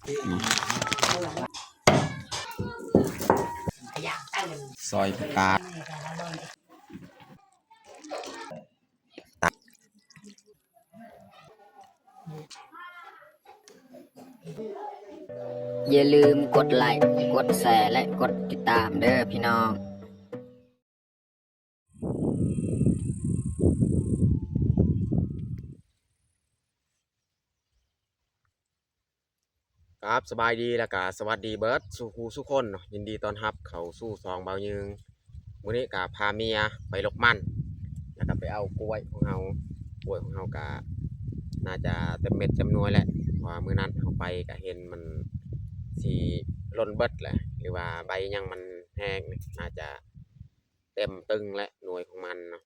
ຊອຍປາ. ຢ່າລືມກົດໄລ, ກົດແຊ ແລະ ກົດຕິດຕາມເດີ້ພີ່ນ້ອງ. ຄັບ ສະບາຍດີ ແລ້ວກະສະຫວັດດີເບິດສູ່ຄູ່ສູ່ຄົນເນາະ. ຍິນດີຕ້ອນຮັບເຂົ້າສູ່ຊ່ອງບ່າວຍືງ. ມື້ນີ້ກະພາເມຍໄປລົກມັນ ແລ້ວກະໄປເອົາກ້ວຍຂອງເຮົາ. ກ້ວຍຂອງເຮົາກະໜ້າຈະເຕັມເມັດເຕັມໜ່ວຍແຫຼະ ເພາະວ່າມື້ນັ້ນເຮົາໄປກະເຫັນມັນຊິຫຼົ່ນເບິດແຫຼະ ຫຼືວ່າໃບຫຍັງມັນແຫ້ງ ໜ້າຈະເຕັມຕຶງແຫຼະ ໜ່ວຍຂອງມັນເນາະ.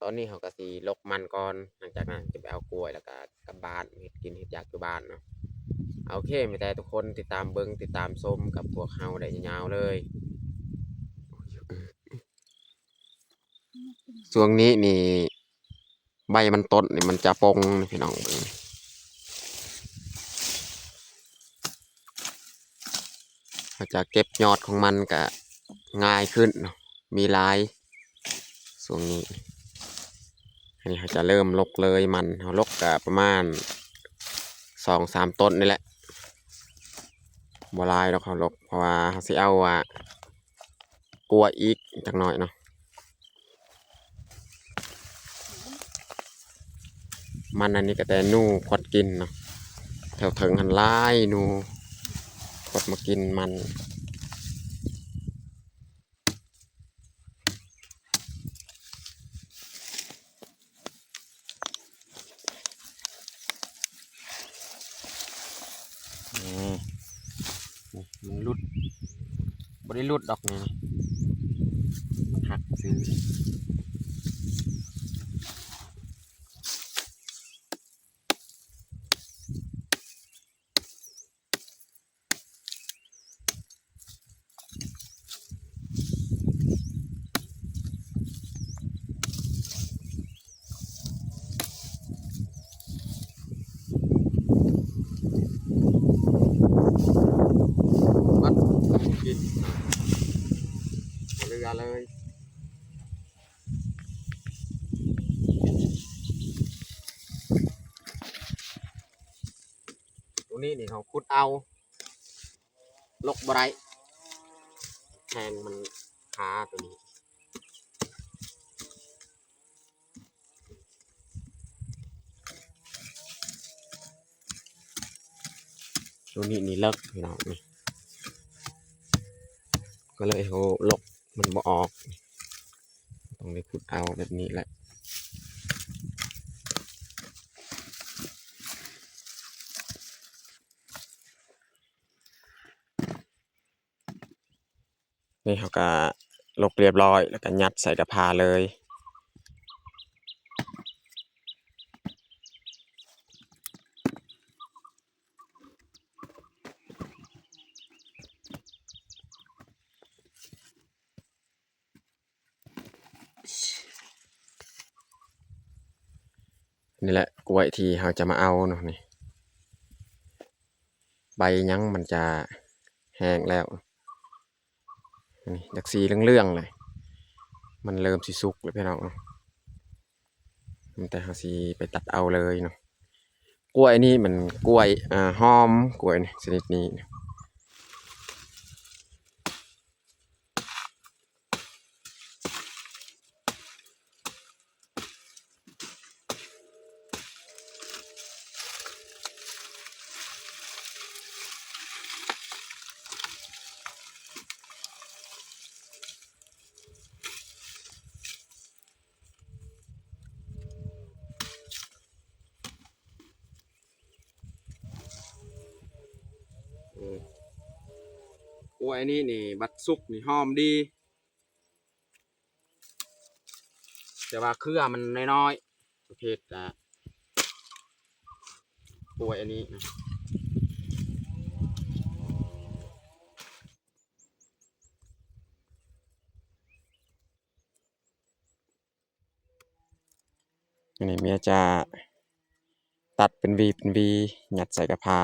ຕອນນີ້ເຮົາກະຊິລົກມັນກ່ອນ ຫຼັງຈາກນັ້ນຈະໄປເອົາກ້ວຍ ແລ້ວກະກັບບ້ານເຮັດກິນເຮັດຢາກຢູ່ບ້ານເນາະ. ໂອເຄ ມີແຕ່ທຸກຄົນຕິດຕາມເບິ່ງ ຕິດຕາມຊົມກັບພວກເຮົາໄດ້ຍາວໆເລີຍ. ຊ່ວງນີ້ນີ້ໃບມັນຕົ້ນນີ້ມັນຈະປົ່ງນີ້ພີ່ນ້ອງເບິ່ງ. ເຮົາຈະເກັບຍອດຂອງມັນກະງ່າຍຂຶ້ນເນາະ ມີຫຼາຍຊ່ວງນີ້. ອັນນີ້ເຮົາຈະເລີ່ມລົກເລີຍມັນ. ເຮົາລົກກະປະມານສອງສາມຕົ້ນນີ້ແຫຼະ ບໍ່ຫຼາຍດອກເຮົາລົກ ເພາະວ່າເຮົາຊິເອົາ ອາ ກ້ວຍອີກຈັກໜ້ອຍເນາະ. ມັນອັນນີ້ກະແຕ່ໜູຂວັດກິນເນາະ ແຖວເທິງຫັ້ນຫຼາຍ ໜູຂວັດມາກິນມັນ. ນີ້ ນີ້ ມັນຫຼຸດ ບໍ່ໄດ້ຫຼຸດດອກນີ້ ມັນຫັກຊື່. ມັນກິນ ເຫຼືອເລີຍ. ໂຕນີ້ນີ້ເຮົາຂຸດເອົາ ລົກບໍ່ໄດ້ ແຮງມັນຄາໂຕນີ້. ໂຕນີ້ນີ້ເລິກພີ່ນ້ອງນີ້ ກະເລີຍໂຫ ລົກມັນບໍ່ອອກ ຕ້ອງໄດ້ຂຸດເອົາແບບນີ້ແຫຼະ. ນີ້ເຮົາກະລົກລຽບຮ້ອຍ ແລ້ວກະຍັດໃສ່ກະພາເລີຍ. ນີ້ແຫຼະ ກ້ວຍທີ່ເຮົາຈະມາເອົາເນາະ ນີ້ ໃບຫຍັງມັນຈະແຫ້ງແລ້ວ ນີ້ ຈາກສີເຫຼືອງໆເລີຍ ມັນເລີ່ມຊິສຸກແລ້ວພີ່ນ້ອງເນາະ. ແຕ່ເຮົາຊິໄປຕັດເອົາເລີຍເນາະ. ກ້ວຍນີ້ມັນກ້ວຍ ອາ ຫອມ ກ້ວຍນີ້ ຊະນິດນີ້. ອືມ ກ້ວຍນີ້ນີ້ ບັດສຸກນີ້ຫອມດີ ແຕ່ວ່າເຄືອມັນນ້ອຍໆ ປະເພດ ອາ ກ້ວຍອັນນີ້ນະ. ອັນນີ້ເມຍຈະຕັດເປັນຫວີເປັນຫວີ ຍັດໃສ່ກະພາ.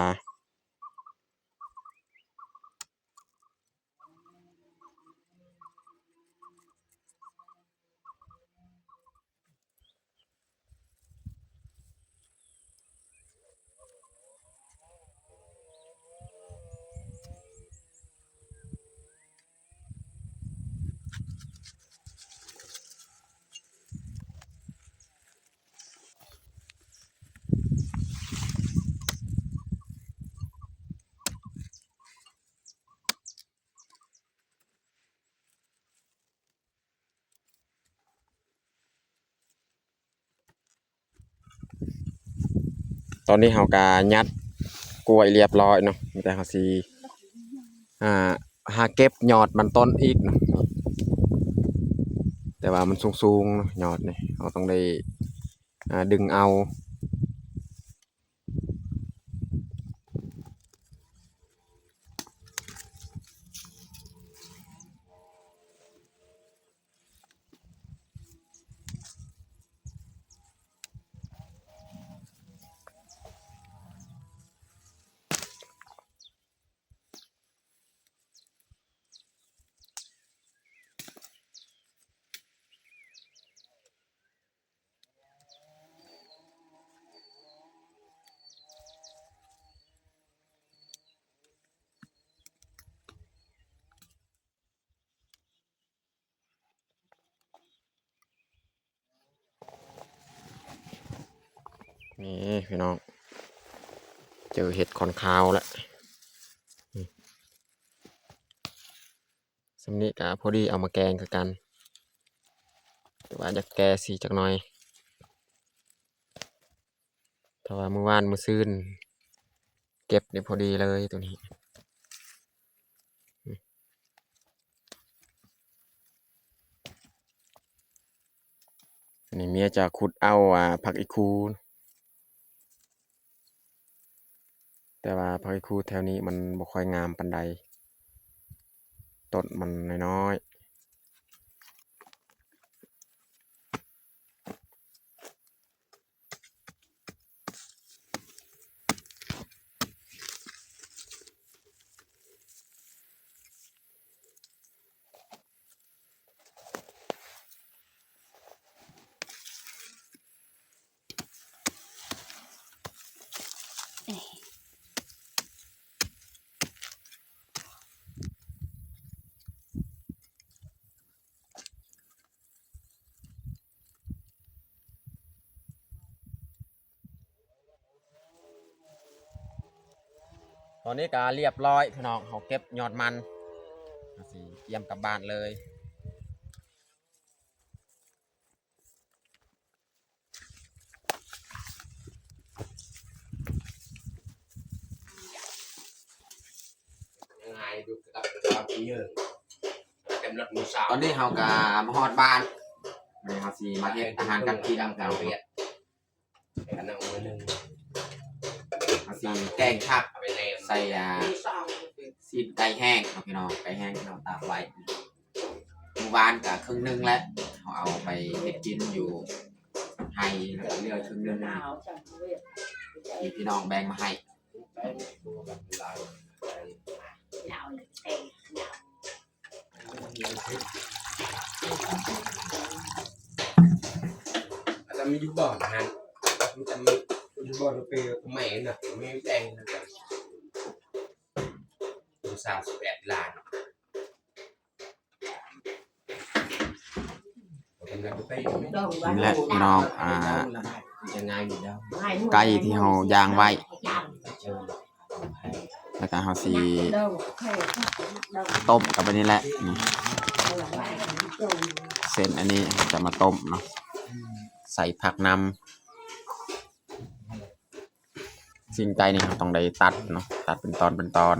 ຕອນນີ້ເຮົາກະຍັດກ້ວຍລຽບຮ້ອຍເນາະ ມີແຕ່ເຮົາຊິ ອ່າ ຫາເກັບຍອດມັນຕົ້ນອີກເນາະ ແຕ່ວ່າມັນສູງໆເນາະ ຍອດນີ້ ເຮົາຕ້ອງໄດ້ ອ່າ ດຶງເອົາ. ນີ້ພີ່ນ້ອງ ເຈີເຫັດຂອນຂາວແລ້ວ ນີ້ ສ່ຳນີ້ກະພໍດີເອົາມາແກງຄືກັນ ແຕ່ວ່າຢາກແກ່ສີຈັກໜ່ອຍ ເພາະວ່າມື້ວານມື້ຊືນເກັບນີ້ພໍດີເລີຍໂຕນີ້. ອັນນີ້ເມຍຈະຂຸດເອົາ ອ່າ ຜັກອີ່ຄູ ແຕ່ວ່າຜັກອີ່ຄູແຖວນີ້ມັນບໍ່ຄ່ອຍງາມປານໃດ ຕົ້ນມັນນ້ອຍໆ. ຕອນນີ້ກະລຽບຮ້ອຍພີ່ນ້ອງ ເຮົາເກັບຍອດມັນ ເຮົາຊິກຽມກັບບ້ານເລີຍ. ຕອນນີ້ເຮົາກະມາຮອດບ້ານ ມື້ນີ້ເຮົາຊິມາເຮັດອາຫານການກິນກັນ ເຮົາຊິແກງຜັກໃສ່ ອ່າ ຊີ້ນໄກ່ແຫ້ງເນາະພີ່ນ້ອງ ໄກ່ແຫ້ງທີ່ເຮົາຕາກໄວ້ ມື້ວານກະເຄິ່ງໜຶ່ງແຫຼະ ເຮົາເອົາໄປເຮັດກິນຢູ່ໄຮ່ ແລ້ວກະເຫຼືອເຄິ່ງໜຶ່ງ ທີ່ພີ່ນ້ອງແບ່ງມາໃຫ້. ອັນນັ້ນມັນຢູ່ບ່ອນຫັ້ນ ມັນຈະມີຢູ່ບ່ອນເປແມ່ນນະ ມີແດງນະ ສາມສິບເອັດລ້ານ. ນີ້ແຫຼະພີ່ນ້ອງ ອ່າ ໄກ່ທີ່ເຮົາຍ່າງໄວ້ ແລ້ວກະເຮົາຊິຕົ້ມກັບອັນນີ້ແຫຼະ ນີ້ ເສັ້ນອັນນີ້ເຮົາຈະມາຕົ້ມເນາະ ໃສ່ຜັກນຳ. ຊີ້ນໄກ່ນີ້ເຮົາຕ້ອງໄດ້ຕັດເນາະ ຕັດເປັນຕອນເປັນຕອນ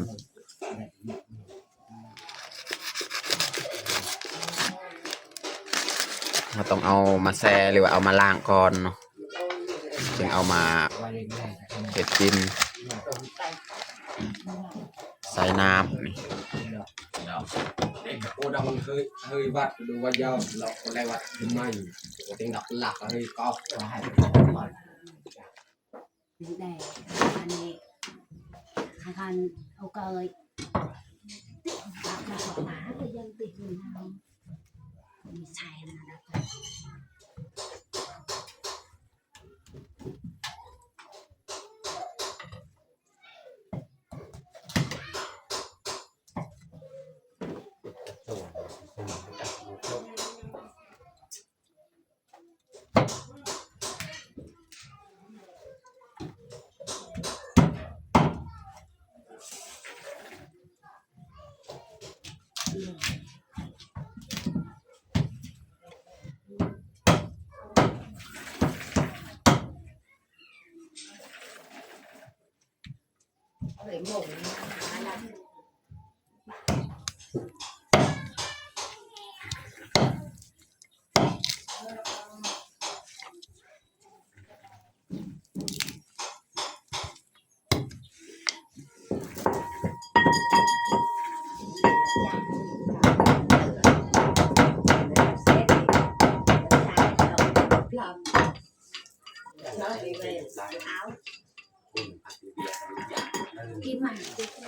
ເຮົາຕ້ອງເອົາມາແຊ່ ຫຼືວ່າເອົາມາລ້າງກ່ອນເນາະ ຈຶ່ງເອົາມາເຮັດກິນ ໃສ່ນ້ຳນີ້. ແດ່ ອັນນີ້ ຄັນ ຄັນ ໂອເຄີຍ ປາກມາຂອບມາ ກໍຍັງຕິດຢູ່ເຮົາ ມີໄຊນະ. ລ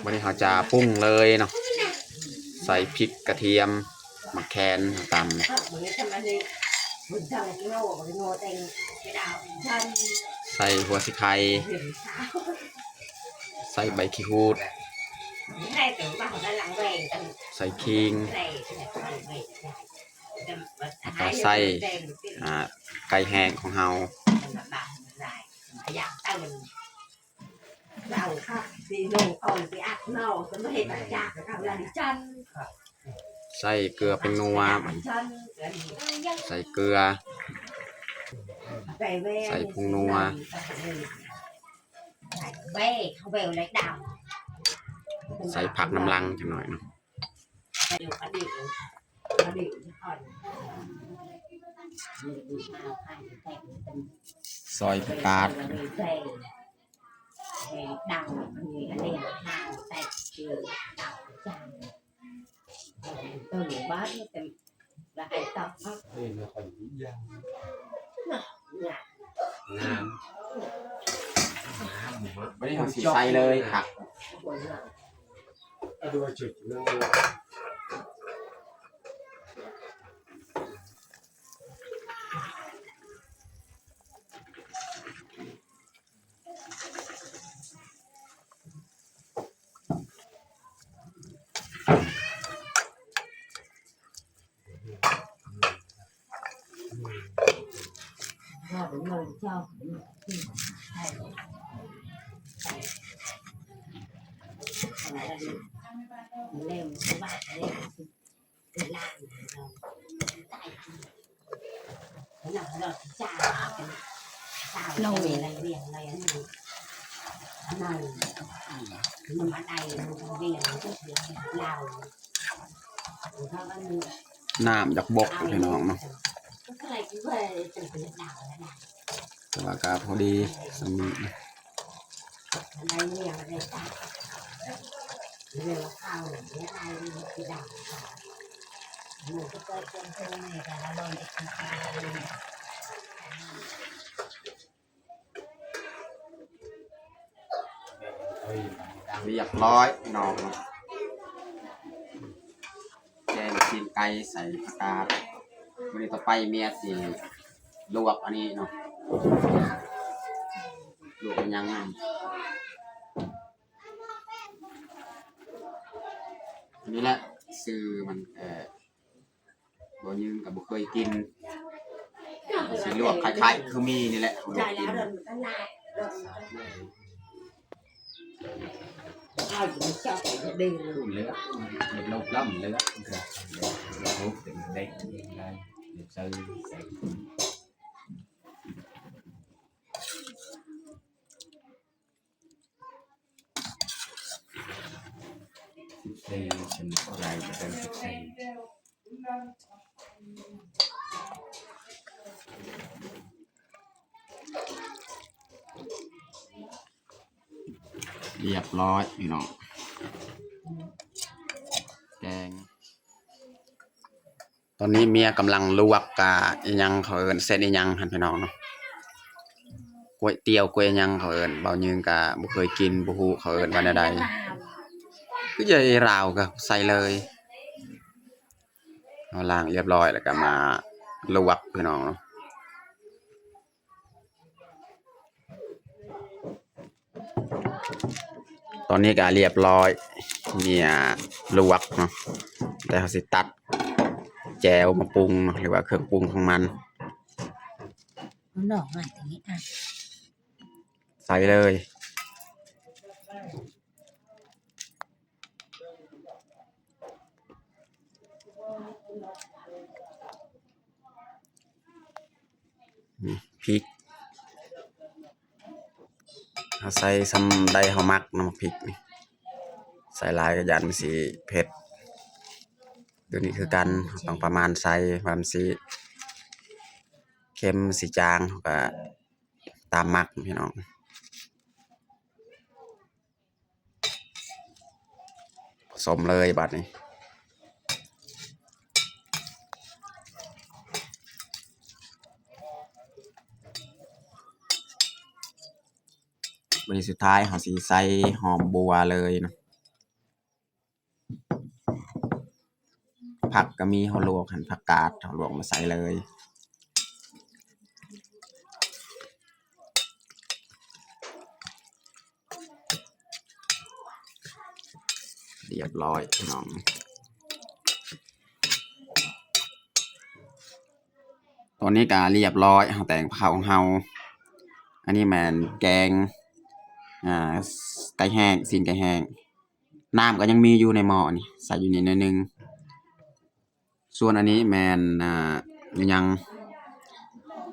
ບັດນີ້ເຮົາຈະປຸງເລີຍເນາະ ໃສ່ພິກ ກະທຽມ ໝາກແຄນ ຕຳ ໃສ່ຫົວສີໄຄ ໃສ່ໃບຂີ້ຫູດ ໃສ່ຂີງ ແລ້ວກະໃສ່ ອ່າ ໄກ່ແຫ້ງຂອງເຮົາ. ໃສ່ເກືອ ຜົງນົວ ໃສ່ເກືອ ໃສ່ຜົງນົວ ໃສ່ຜັກນຳຫຼັງຈັກໜ້ອຍເນາະ. ຊອຍຜັກກາດ ບັດນີ້ເຮົາຊິໃສ່ເລີຍຜັກ. ນ້ຳຢາກບົກ ພີ່ນ້ອງເນາະ ແຕ່ວ່າກະພໍດີສ່ຳນີ້. ຮຽບຮ້ອຍພີ່ນ້ອງເນາະ ແກງຊີ້ນໄກ່ໃສ່ຜັກກາດ. ມື້ນີ້ຕໍ່ໄປເມຍຊິລວກອັນນີ້ເນາະ ລວກອີຫຍັງນັ້ນ ນີ້ແຫຼະຊື່ມັນ ເອີ ບໍ່ຍືນກໍບໍ່ເຄີຍກິນ ຊິລວກຄ້າຍໆຄືໝີ່ນີ້ແຫຼະ ລວກກິນ. ເຮຽບຮ້ອຍພີ່ນ້ອງ ແກງ. ຕອນນີ້ເມຍກຳລັງລວກ ກະອີຫຍັງເຂົາເອີ້ນ ເສັ້ນອີຫຍັງຫັ້ນພີ່ນ້ອງເນາະ ກ໋ວຍຕຽວ ກ໋ວຍອີຫຍັງເຂົາເອີ້ນ ເບົາຍືນກະບໍ່ເຄີຍກິນ ບໍ່ຮູ້ເຂົາເອີ້ນວ່າແນວໃດ ຄືຈະລາວກະໃສ່ເລີຍ. ເຮົາລ້າງຮຽບຮ້ອຍແລ້ວກະມາລວກພີ່ນ້ອງເນາະ. ຕອນນີ້ກະຮຽບຮ້ອຍ ເມຍລວກເນາະ ແລ້ວເຮົາຊິຕັດແຈ່ວມາປຸງເນາະ ຫຼືວ່າເຄື່ອງປຸງຂອງມັນ ເອົາໜໍ່ມາຕົງນີ້ ໃສ່ເລີຍ. ພິກ ເຮົາໃສ່ສ່ຳໃດເຮົາມັກເນາະ ພິກນີ້ ໃສ່ຫຼາຍກໍຢ້ານມັນຊິເຜັດ. ຕົວນີ້ຄືກັນ ຕ້ອງປະມານໃສ່ວ່າມັນຊິເຄັມຊິຈາງ ເຮົາກໍຕາມມັກພີ່ນ້ອງ. ປະສົມເລີຍບາດນີ້. ບາດນີ້ສຸດທ້າຍເຮົາຊິໃສ່ຫອມບົ່ວເລີຍເນາະ. ຜັກກໍມີ ເຮົາລວກຫັ້ນ ຜັກກາດເຮົາລວກມາໃສ່ເລີຍ. ຮຽບຮ້ອຍພີ່ນ້ອງ. ຕອນນີ້ກໍຮຽບຮ້ອຍ ເຮົາແຕ່ງເຂົ້າຂອງເຮົາ. ອັນນີ້ແມ່ນແກງ ອ່າ ໄກ່ແຫ້ງ ຊີ້ນໄກ່ແຫ້ງ. ນ້ຳກໍຍັງມີຢູ່ໃນໝໍ້ນີ້ ໃສ່ຢູ່ນີ້ໜ້ອຍໜຶ່ງ. ສ່ວນອັນນີ້ແມ່ນ ອ່າ ອີຫຍັງ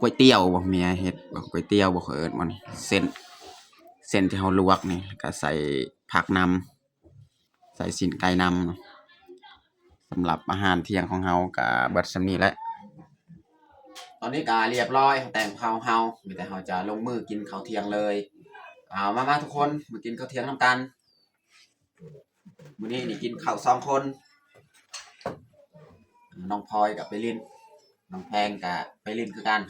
ກ໋ວຍຕຽວບໍ່ ເມຍເຮັດບໍ່ ກ໋ວຍຕຽວບໍ່ ເຂົາເອີ້ນບໍ່ນີ້ ເສັ້ນ ເສັ້ນທີ່ເຮົາລວກນີ້ ແລ້ວກໍໃສ່ຜັກນຳ ໃສ່ຊີ້ນໄກ່ນຳເນາະ. ສຳລັບອາຫານທ່ຽງຂອງເຮົາກໍເບິດສ່ຳນີ້ແຫຼະ. ຕອນນີ້ກໍຮຽບຮ້ອຍ ແຕ່ງເຂົ້າເຮົາ ມີແຕ່ເຮົາຈະລົງມືກິນເຂົ້າທ່ຽງເລີຍ. ເອົາ ມາ ມາທຸກຄົນ ມາກິນເຂົ້າທ່ຽງນຳກັນ. ມື້ນີ້ນີ້ກິນເຂົ້າສອງຄົນ ນ້ອງພອຍກໍໄປຫຼິ້ນ ນ້ອງແພງກໍໄປຫຼິ້ນຄືກັນ.